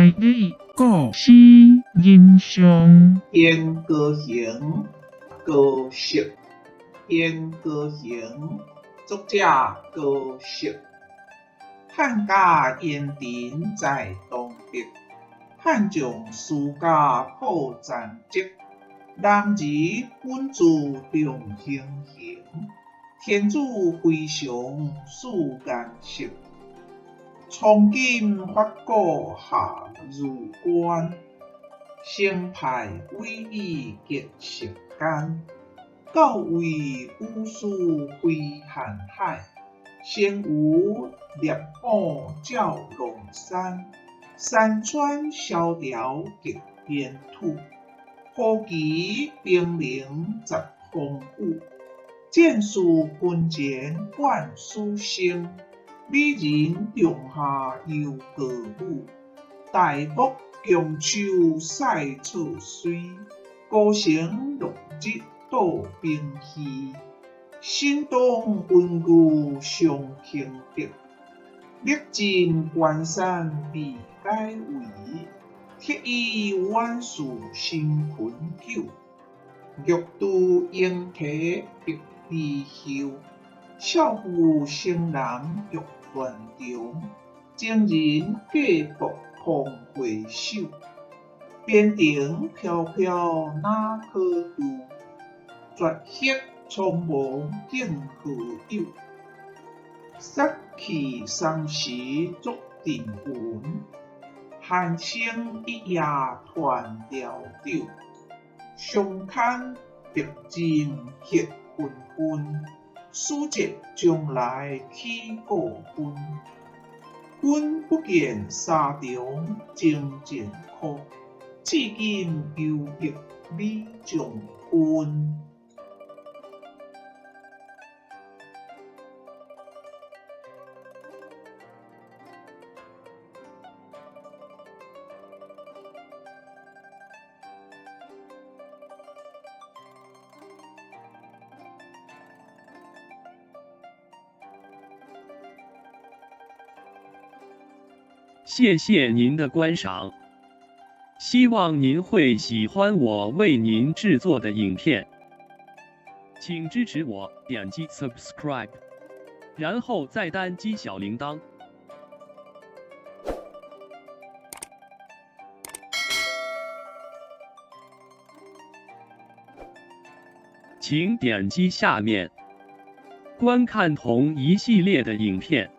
台语故诗吟诵。天高行高适，天高行，作者高适。汉家延陈在东北，汉将书家破战绩。男儿本自重行行，天子非常赐颜色。从今法古下入关，成派伟语结世间。到位武士飞瀚海，先有猎虎照龙山。山川萧条极颠土，虎骑兵临十风雨。战士军前冠死生，美人仲夏犹歌舞。大漠强手赛挫衰，孤城落日倒兵虚。新东文具尚轻敌，历尽关山未解围。铁衣远戍新困久，玉柱莺啼白衣袖。少妇城南欲断肠，情人过目空回首。边城飘飘哪可住？绝色苍茫竟何有？杀气三时作阵云，寒星一夜传辽州。相牵白尽血纷纷，使节将来起故分。君不见沙场征战苦，至今犹忆李将军。谢谢您的观赏，希望您会喜欢我为您制作的影片，请支持我点击 subscribe，然后再单击小铃铛。请点击下面观看同一系列的影片。